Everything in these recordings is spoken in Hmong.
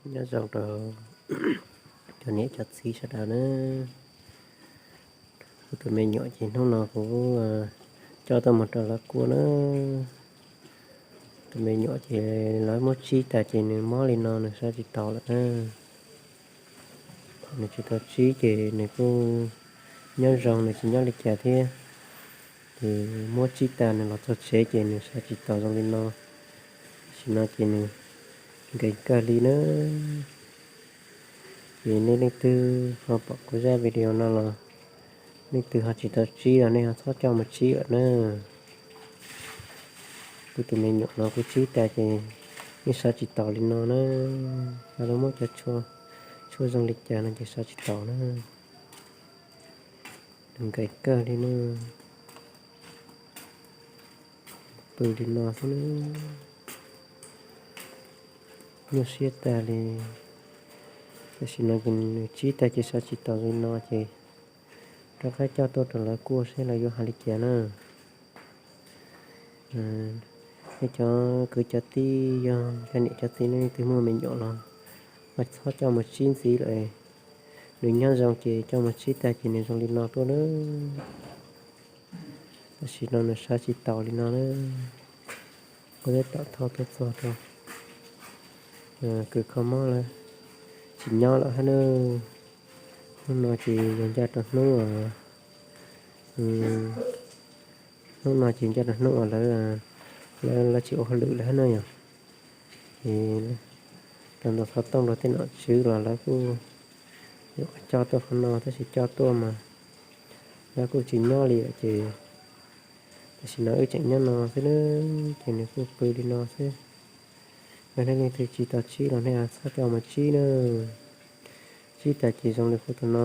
Nyob zoo rau cov niam cov txiv sawv daws na. Kuv tus me nyuam ces hnub no kuv coj tuaj mus rau lawv kuaj na. Tus me nyuam ces lawv muab tsib tas ces nws mob li no nws sab tsis taus lawm na. Nws tsis tau tsib ces nws kuj nyob zoo, nws tsis nyob li cas thiab. Ces muab tsib tas nws los txog tsev ces nws sab tsis taus zoo li no. Tam sim no ces nws nkees kawg li na. Ces nej leej twg ho pom kuv zaj video no los leej twg ho tsis tau tsib los nej ho txhob coj mus tsib lawm na. Kuv tus me nyuam no kuv tsib tas ces yeej sab tsis taus li no na. Yog lawv muab cov tshuaj zoo li cas no ces sab tsis taus na. Nws nkees kawg li na. Pw li no xwb na. Nyuaj siab tag li. Tam sim no ces nws tsib tas ces sab tsis taus li no ces rov qab coj tuaj rau lawv kuaj seb lawv yuav hais li cas na. Nej cov kwv cov tij, yog cov niam cov txiv nej leej twg muaj me nyuam los ho txhob coj mus tsib ntxiv lawm. Nws nyob zoo ces coj mus tsib tag ces nws zoo li no tuaj na. Tam sim no nws sab tsis taus li no na. Kuv twb tom thauj tuaj txog rau kws kho mob lawv tsis nyob lawm hab na. Hnub no ces yog ncaj rau hnub, hnub no ces ncaj rau hnub uas lawv, lawv tsis ua hauj lwm lawm hab na yom. Ces tau ntaus xov tooj rau tej nom tswv los lawv kuj yuav coj tuaj qhov no tab sis coj tuaj mas lawv kuj tsis nyob li lawm ces tam sim no wb tseem nyob no xwb na. Ces nws kuj pw li no xwb. Yog nej leej twg tsis tau tsib los nej txhob coj mus tsib na. Tsib tas ces zoo li kuv tus no,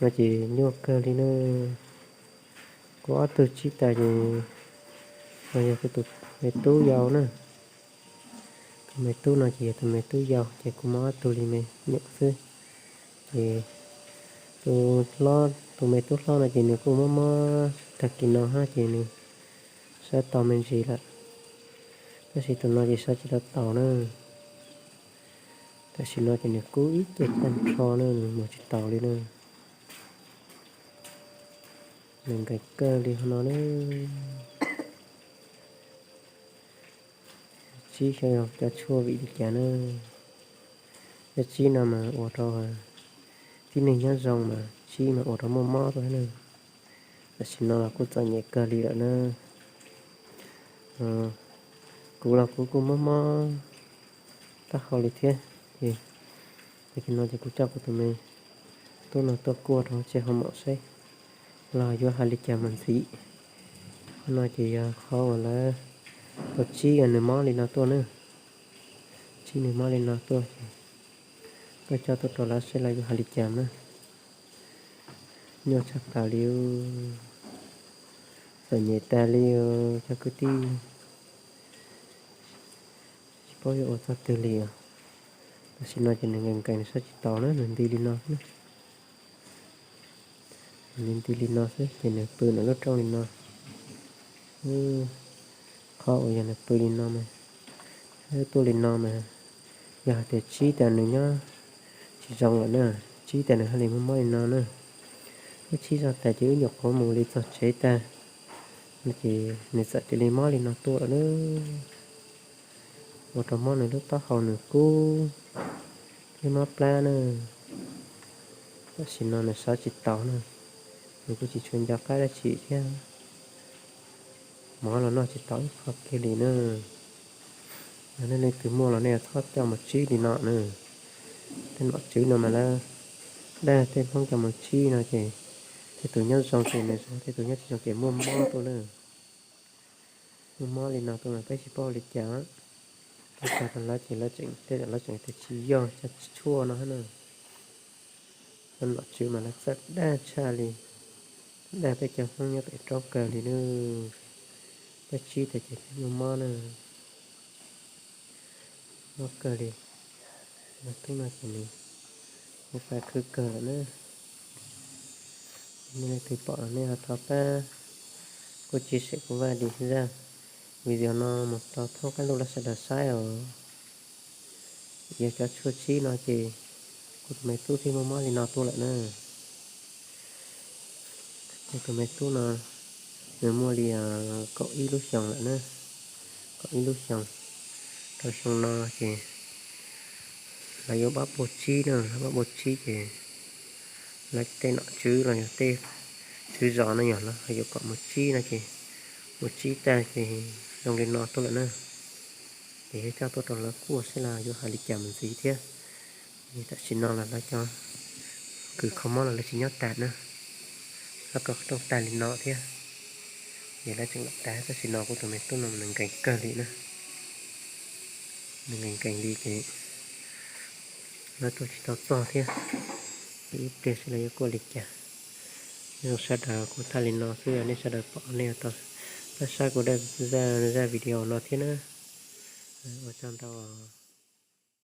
no ces nyuaj kawg li na. Kuv ob tug tsib tas ces no yog kuv tus me tub yau na. Tus me tub no ces yog tus me tub yau ces kuv muaj ob tug li me nyuam xwb. Ces tus, tus me tub hlob no ces nws kuj mob mob tag kis no hab ces nws sab tau me ntsis lawm, tab sis tus no ces sab tsis tau taus na. Tam sim no ces nws kub ib ce tag nrho na, nws mus tsis taus li na. Nws nkees kawg li hov no na. Tsib xyov yog cov tshuaj vim li cas na. Cov tsib no mas ua rau tib neeg nyob zoo mas tsib mas ua rau muaj mob tuaj na. Tam sim no los kuj txom nyem kawg li lawm na. Kuv los kuv kuj mob mob taub hau li thiab. Ces tag kis no ces kuv coj kuv tus me tub no tuaj kuaj rau tsev hauv mom seb los yuav hais li cas mus ntxiv. Qhov no ces yog qhov uas lawv tau tsib nws mob li no tuaj na. Tsib nws mob li no tuaj ces tuaj coj tuaj rau lawv seb lawv yuav hais li cas na. Nyuaj tshaj plaws li, txom nyem tag li os cov kwv tij. Tsis paub yuav ua txoj twg li os. Tam sim no ces nws nkees nkees nws sab tsis taus na, nws nti li no xwb. Nws nti li no xwb ces nws pw nws lub rooj li no. Qhov uas yog nws pw li no mas, tuaj li no mas, yog hais tias tsib tas nws nyob tsis zoo lawm na, tsib tas nws haj li muaj mob li no na. Wb tsib zoo tas ces wb nyuam qhuav mus li txog tsev tag, no ces nws txawm cia li mob li no tuaj lawm na. Ua rau mob nws lub taub hau nws kub thiab mob plab na. Tam sim no nws sawv tsis taus na, nws kuj tsis tshua nco qab dab tsi thiab. Mov los noj tsis tau ib qho kiag li na. Yog nej leej twg muaj los nej txhob coj mus tsib li no na. Tej nom tswv no mas lawv dag tej Hmoob coj mus tsib no ces tej tus nyob zoo ces nws zoo, tej tus nyob tsis zoo ces muaj mob tuaj na. Muaj mob li no tuaj mas peb tsis paub li cas. Ua tag rau lawv ces lawv tseem, tej zaum lawv tseem tias tsis yog cov tshuaj no na. Cov nom tswv mas lawv txawj dag tshaj li, dag peb cov Hmoob nyob pem roob kawg li na. Peb tsib tas ces peb muaj mob na. Mob kawg li. Tus tub no ces nws kuj pab khwv kawg lawm na. Nej leej twg pom los nej ho thov pab kuj chia sẻ kuv vaj dim zaj video no mus rau thoob qab ntuj rau sawv daws saib os. Yog cov tshuaj tsib no ces kuv tus me tub thiaj muaj mob li no tuaj lawm na. Kuv tus me tub no nws muaj li kaum ib lub xyoos lawm na, kaum ib lub xyoos. Rau xyoo no ces lawv yuav pab puag tsib na, lawv pab puag tsib ces lawv tej nom tswv los yog tej tswv zos no yog lawv yuav kom mus tsib no ces mus tsib tag ces zoo li no tuaj lawm na. Ces yuav coj tuaj rau lawv kuaj saib los yuav hais li cas mus ntxiv thiab. Tam sim no los lawv cov kws kho mob los lawv tsis nyob tas na, lawv kho rooj tag li no thiab. Ces lawv tseem los tas, tam sim no kuv tus me tub no nws nkees kawg li na, nws nkees nkees li ces lawv tuaj tsis tau txog thiab. Ib pliag saib lawv yuav kuaj li cas. Nyob zoo sawv daws, kuv tham li no xwb, nej sawv daws pom nej tau pab saib kuv zaj video no thiab na. Ua tsaug ntau.